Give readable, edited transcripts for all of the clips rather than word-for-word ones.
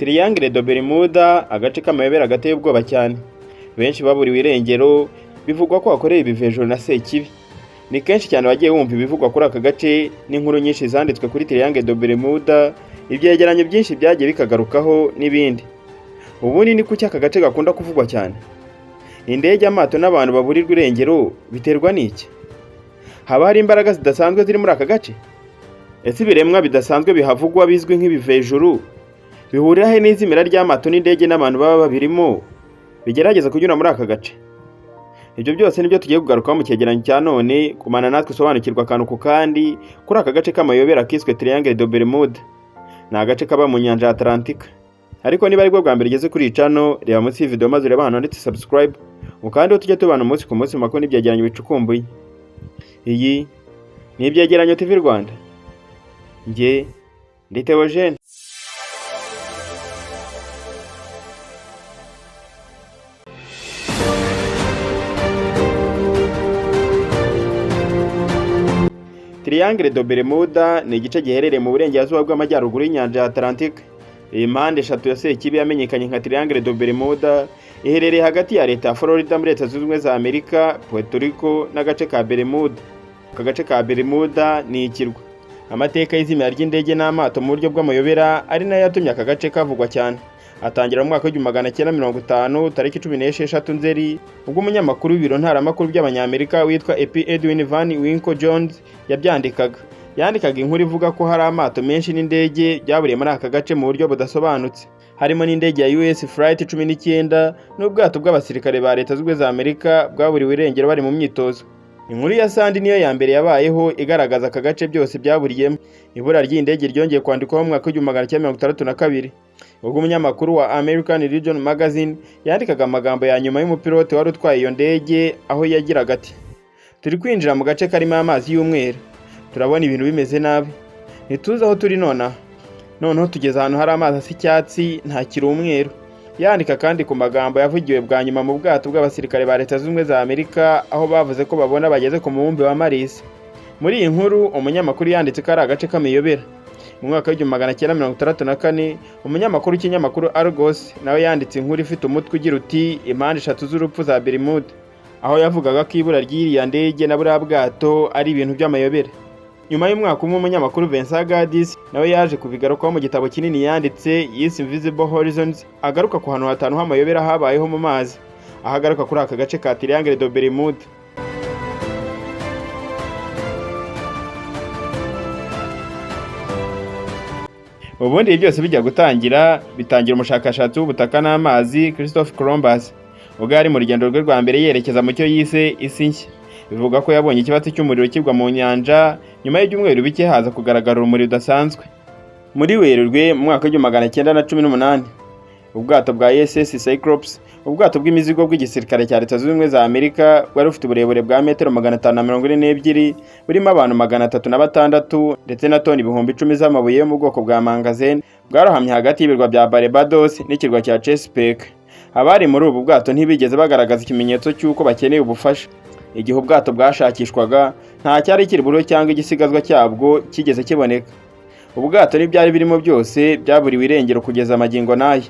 Triangle de Bermuda, agace k'amayobera gateye ubwoba cyane. Benshi baburiwe irengero, bivugwa ko hakoreye ibivejuru na Sekibi. Ni kenshi cyane wagiye wumva ibivugwa kuri aka gace n'inkuru nyinshi zanditswe kuri Triangle de Bermuda, ibyegeranyo byinshi byagiye bikagarukaho n'ibindi. Ubundi ni kuki aka gace gakunda kuvugwa cyane? Indege, amato n'abantu baburirwa irengero biterwa n'iki? Haba hari imbaraga zidasanzwe ziri muri aka gace? Ese ibiremwa bidasanzwe bihavugwa bizwi nk'ibivejuru bihurira he n'izimira ry'amato n'indege n'abantu baba babirimo bigerageza kunyura muri aka gace? Ibyo byose nibyo tugiye kugarukaho mu cyegeranyo cya none, kumana natwe usobanukirwa akantu ku kandi kuri aka gace k'amayobera kiswe Triangle de Bermuda. Ni agace kaba mu nyanja ya Atlantika. Ariko niba aribwo bwa mbere ugeze kuri iyi channel, reba munsi y'iyi video maze urebe ahantu handitse subscribe, ukandeho tujye tubana umunsi ku munsi mu makuru n'ibyegeranyo bicukumbuye. Iyi ni Ibyegeranyo TV Rwanda. Njye ndi Theogene. Triangle de Bermuda ni igice giherereye mu burengerazuba bw'amajyaruguru y'inyanja ya Atlantique. Iyi mpande eshatu ya Sekibi yamenyekanye nka Triangle de Bermuda iherereye hagati ya leta ya Florida muri Leta Zunze Ubumwe za Amerika, Puerto Rico n'agace ka Bermuda. Aka gace ka Bermuda ni ikirwa. Amateka y'izimira ry'indege n'amato mu buryo bw'amayobera ari nayo yatumye aka gace kavugwa cyane. Atangira mu mwaka w'1950 tariki 16 Nzeri, ubwo umunyamakuru w'ibiro ntaramakuru by'Abanyamerika witwa Epi Edwin Van Winkle Jones yabyandikaga. Yandikaga inkuru ivuga ko hari amato menshi n'indege byaburiye muri aka gace mu buryo budasobanutse, harimo n'indege ya US Flight 19 n'ubwato bw'abasirikare ba Leta Zunze Ubumwe za Amerika bwaburiwe irengero bari mu myitozo. Inkuru ya Sandy niyo ya mbere yabayeho igaragaza aka gace byose byaburiyemo. Ibura ry'iyi ndege ryongeye kwandikwaho mu mwaka w'1962, ubwo umunyamakuru wa American Legion Magazine yandikaga amagambo ya nyuma y'umupilote wari utwaye iyo ndege, aho yagiraga ati: "Turi kwinjira mu gace karimo amazi y'umweru, turabona ibintu bimeze nabi, ntituzi aho turi nonaha, noneho tugeze ahantu hari amazi asa icyatsi, ntakiri umweru." Yandika kandi ku magambo yavugiwe bwa nyuma mu bwato bw'abasirikare ba Leta Zunze Ubumwe za Amerika, aho bavuze ko babona bageze ku mubumbe wa Mars. Muri iyi nkuru umunyamakuru yanditse ko ari agace k'amayobera. Mu mwaka w'1964 umunyamakuru w'ikinyamakuru Argos nawe yanditse inkuru ifite umutwe ugira uti impande eshatu z'urupfu za Bermuda, aho yavugaga ko ibura ry'iriya ndege na buriya bwato ari ibintu by'amayobera. Nyuma y'umwaka umwe umunyamakuru Vincent Gadis nawe yaje kubigarukaho mu gitabo kinini yanditse yise Invisible Horizons, agaruka ku hantu hatanu h'amayobera habayeho mu mazi, aho agaruka kuri aka gace ka Triangle de Bermuda. Ubundi ibi byose bijya gutangira, bitangira umushakashatsi w'ubutaka n'amazi Christopher Columbus, ubwo yari mu rugendo rwe rwa mbere yerekeza mu cyo yise isi nshya. Bivuga ko yabonye ikibatsi cy'umuriro kigwa mu nyanja, nyuma y'ibyumweru bike haza kugaragara urumuri rudasanzwe. Muri Werurwe mu mwaka w'1918, ubwato bwa USS Cyclops, ubwato bw'imizigo bw'igisirikare cya Leta Zunze Ubumwe za Amerika, bwari bufite uburebure bwa metero 542, burimo abantu 306 ndetse na toni 10,000 z'amabuye yo mu bwoko bwa mangazene, bwarohamye hagati y'ibirwa bya Barbados n'ikirwa cya Chesapeake. Abari muri ubu bwato ntibigeze bagaragaza ikimenyetso cy'uko bakeneye ubufasha. Igihe ubwato bwashakishwaga, nta cyari kiri buriho cyangwa igisigazwa cyabwo kigeze kiboneka. Ubwato n'ibyari birimo byose byaburiwe irengero kugeza magingo n'aya.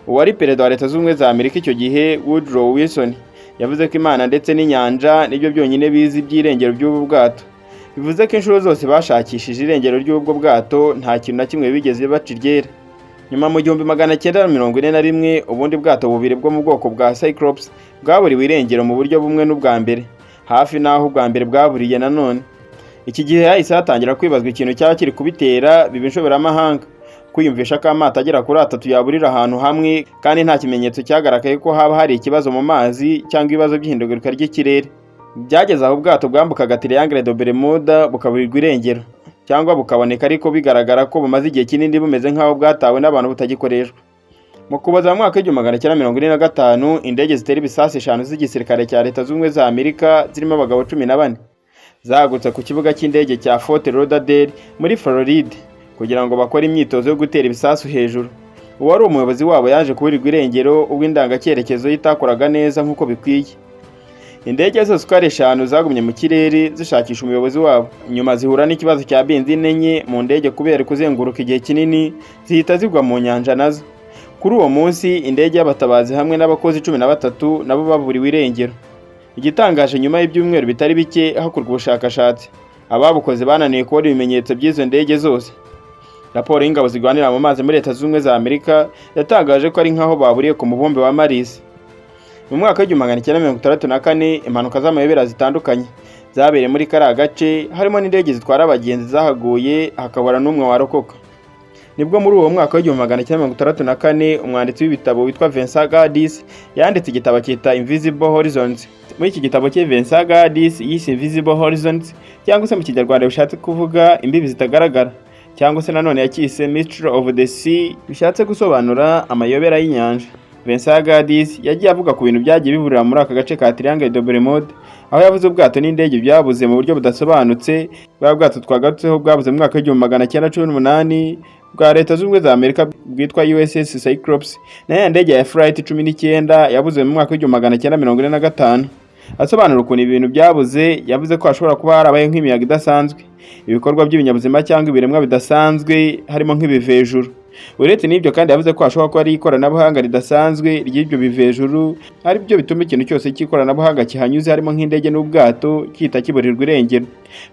Uwari perezida wa Leta Zunze Ubumwe za Amerika icyo gihe, Woodrow Wilson, yavuze ko Imana ndetse n'inyanja nibyo byonyine bizi iby'irengero by'ubu bwato. Bivuze ko inshuro zose bashakishije irengero ry'ubwo bwato nta kintu na kimwe bigeze baca iryera. Nyuma mu 1941, ubundi bwato bubiri bwo mu bwoko bwa Cyclops bwaburiwe irengero mu buryo bumwe n'ubwa mbere, hafi n'aho ubwa mbere bwaburiye nanone. Iki gihe hahise hatangira kwibazwa ikintu cyaba kiri kubitera, biba inshoberamahanga. Kwiyumvisha ko amato agera kuri atatu yaburira ahantu hamwe kandi nta kimenyetso cyagaragaye ko haba hari ikibazo mu mazi cyangwa ibibazo by'ihindagurika ry'ikirere. Byageze aho ubwato bwambukaga Triangle de Bermuda bukaburirwa irengero, cyangwa bukaboneka ariko bigaragara ko bumaze igihe kinini bumeze nk'aho bwatawe n'abantu butagikoreshwa. Mu Kuboza mu mwaka w'1945, indege zitera ibisasu eshanu z'igisirikare cya Leta Zunze Ubumwe za Amerika zirimo abagabo 14 zahagurutse ku kibuga cy'indege cya Fort Lauderdale muri Floride kugira ngo bakore imyitozo yo gutera ibisasu hejuru. Uwari umuyobozi wabo yaje kuburirwa irengero ubwo indangacyerekezo ye itakoraga neza nk'uko bikwiye. Indege zose uko ari eshanu zagumye mu kirere zishakisha umuyobozi wabo. Nyuma zihura n'ikibazo cya benzine nke mu ndege kubera kuzenguruka igihe kinini, zihita zigwa mu nyanja nazo. Kuri uwo munsi, indege y'abatabazi hamwe n'abakozi 13 nabo baburiwe irengero. Igitangaje, nyuma y'ibyumweru bitari bike hakorwa ubushakashatsi, ababukoze bananiwe kubona ibimenyetso by'izo ndege zose. Raporo y'ingabo zirwanira mu mazi muri Leta Zunze Ubumwe za Amerika yatangaje ko ari nk'aho baburiye ku mubumbe wa Mars. Mu mwaka w'1964, impanuka z'amayobera zitandukanye zabereye muri kariya gace, harimo n'indege zitwara abagenzi zahaguye hakabura n'umwe warokoka. Nibwo muri uwo mwaka w'1964 umwanditsi w'ibitabo witwa Vincent Gaddis yanditse igitabo cyita Invisible Horizons. Muri iki gitabo cye, Vincent Gaddis yise Invisible Horizons, cyangwa se mu Kinyarwanda bishatse kuvuga imbibi zitagaragara, cyangwa se nanone yacyise Mystery of the Sea, bishatse gusobanura amayobera y'inyanja. Vincent Gaddis yagiye avuga ku bintu byagiye biburira muri aka gace ka Triangle de Bermude, aho yavuze ubwato n'indege byabuze mu buryo budasobanutse. Bwa bwato twagarutseho bwabuze mu mwaka w'1918 bwa Leta Zunze Ubumwe za Amerika bwitwa USS Cyclops, na ya ndege ya Flight 19 yabuze mu mwaka w'1945. Asobanura ukuntu ibintu byabuze, yavuze ko hashobora kuba harabaye nk'imiyaga idasanzwe, ibikorwa by'ibinyabuzima cyangwa ibiremwa bidasanzwe harimo nk'ibivejuru. Uretse n'ibyo kandi, yavuze ko hashobora kuba ari ikoranabuhanga ridasanzwe ry'ibyo bivejuru, ari byo bituma ikintu cyose cy'ikoranabuhanga kihanyuze, harimo nk'indege n'ubwato, gihita kiburirwa irengero,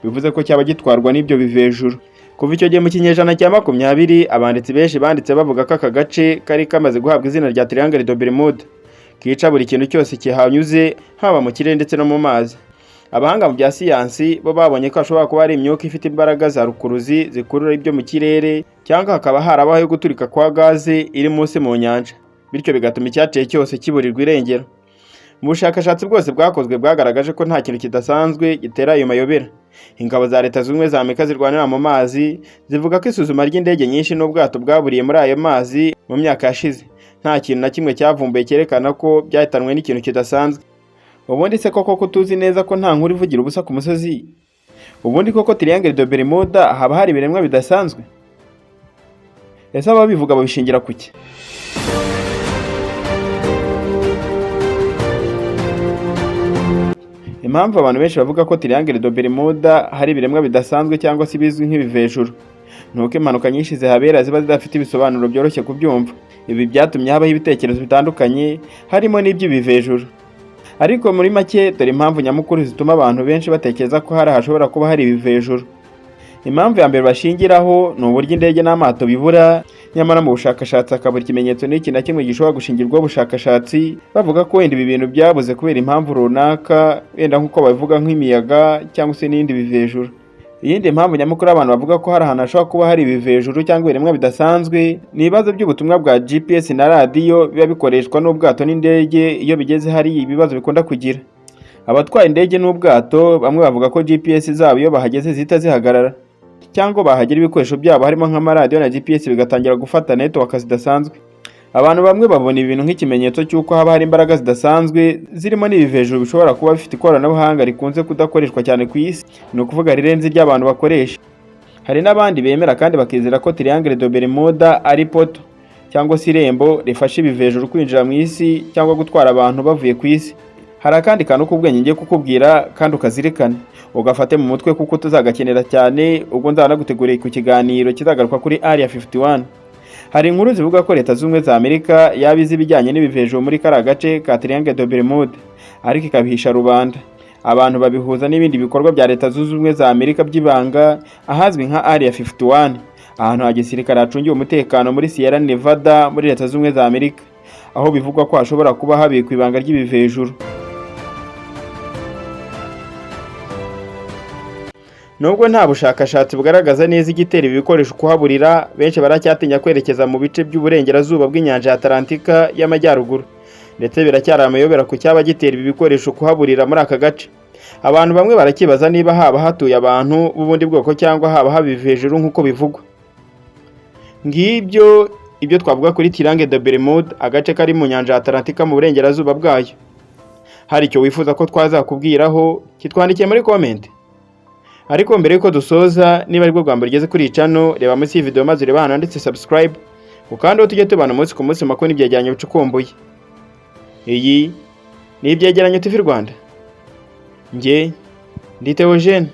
bivuze ko cyaba gitwarwa n'ibyo bivejuru. Kuva icyo gihe mu kinyejana cya 20, abanditsi benshi banditse bavuga ko aka gace kari kamaze guhabwa izina rya Triangle de Bermude kica buri kintu cyose kihanyuze, haba mu kirere ndetse no mu mazi. Abahanga mu bya siyansi bo babonye ko hashobora kuba hari imyuka ifite imbaraga za rukuruzi zikurura ibyo mu kirere, cyangwa hakaba harabaho guturika kwa gaze iri munsi mu nyanja, bityo bigatuma icyaciye cyose kiburirwa irengero. Mu bushakashatsi bwose bwakozwe, bwagaragaje ko nta kintu kidasanzwe gitera ayo mayobera. Ingabo za Leta Zunze Ubumwe za Amerika zirwanira mu mazi zivuga ko isuzuma ry'indege nyinshi n'ubwato bwaburiye muri ayo mazi mu myaka yashize, nta kintu na kimwe cyavumbuye cyerekana ko byahitanwe n'ikintu kidasanzwe. Ubundi se koko ko tuzi neza ko nta nkuru ivugira ubusa ku musozi, ubundi koko Triangle de Bermuda haba hari ibiremwa bidasanzwe? Ese ababivuga babishingira ku ki? Impamvu abantu benshi bavuga ko Triangle de Bermuda hari ibiremwa bidasanzwe cyangwa se ibizwi nk'ibivejuru ni uko impanuka nyinshi zihabera ziba zidafite ibisobanuro byoroshye kubyumva. Ibi byatumye habaho ibitekerezo bitandukanye, harimo n'iby'ibivejuru. Ariko muri make, dore impamvu nyamukuru zituma abantu benshi batekereza ko hari hashobora kuba hari ibivejuru. Impamvu ya mbere bashingiraho ni uburyo indege n'amato bibura, nyamara mu bushakashatsi hakabura ikimenyetso n'iki na kimwe gishobora gushingirwaho ubushakashatsi, bavuga ko wenda ibi bintu byabuze kubera impamvu runaka, wenda nk'uko babivuga nk'imiyaga cyangwa se n'ibindi bivejuru. Iyindi mpamvu nyamukuru abantu bavuga ko hari ahantu hashobora kuba hari ibivejuru cyangwa ibiremwa bidasanzwe ni ibibazo by'ubutumwa bwa GPS na radiyo biba bikoreshwa n'ubwato n'indege. Iyo bigeze hari ibibazo bikunda kugira abatwaye indege n'ubwato, bamwe bavuga ko GPS zabo iyo bahageze zihita zihagarara, cyangwa bahagera ibikoresho byabo harimo nk'amaradiyo na GPS bigatangira gufata network zidasanzwe. Abantu bamwe babona ibintu nk'ikimenyetso cy'uko haba hari imbaraga zidasanzwe zirimo n'ibivejuru bishobora kuba bifite ikoranabuhanga rikunze kudakoreshwa cyane ku isi, ni ukuvuga rirenze iry'abantu bakoresha. Hari n'abandi bemera kandi bakizera ko Triangle de Bermuda ari portal cyangwa se irembo rifasha ibivejuru kwinjira mu isi cyangwa gutwara abantu bavuye ku isi. Hari akandi kantu k'ubwenge ngiye kukubwira kandi ukazirikane, ugafate mu mutwe kuko tuzagakenera cyane ubwo nzaba naguteguriye ku kiganiro kizagaruka kuri Area 51. Hari inkuru zivuga ko Leta Zunze Ubumwe za Amerika yaba izi ibijyanye n'ibivejuru muri kariya gace ka Triangle de Bermude, ariko ikabihisha rubanda. Abantu babihuza n'ibindi bikorwa bya Leta Zunze Ubumwe za Amerika by'ibanga ahazwi nka Area 51, ahantu ha gisirikare hacungiwe umutekano muri Sierra Nevada muri Leta Zunze Ubumwe za Amerika, aho bivugwa ko hashobora kuba habikwa ibanga ry'ibivejuru. Nubwo nta bushakashatsi bugaragaza neza igitera ibi bikoresho kuhaburira, benshi baracyatinya kwerekeza mu bice by'uburengerazuba bw'inyanja ya Atalantika y'Amajyaruguru, ndetse biracyari amayobera ku cyaba gitera ibi bikoresho kuhaburira muri aka gace. Abantu bamwe barakibaza niba haba hatuye abantu b'ubundi bwoko cyangwa haba haba ibivejuru nk'uko bivugwa. Ngibyo ibyo twavuga kuri Triangle de Bermude, agace kari mu nyanja ya Atalantika mu burengerazuba bwayo. Hari icyo wifuza ko twazakubwiraho, kitwandikiye muri comment. Ariko mbere yuko dusoza, niba aribwo bwa mbere ugeze kuri iyi channel, reba munsi y'iyi video maze urebe ahantu handitse subscribe, ukandi tujye tubana umunsi ku munsi mu makuru n'ibyegeranyo bicukumbuye. Iyi ni Ibyegeranyo TV Rwanda. Njye ndi Theogene.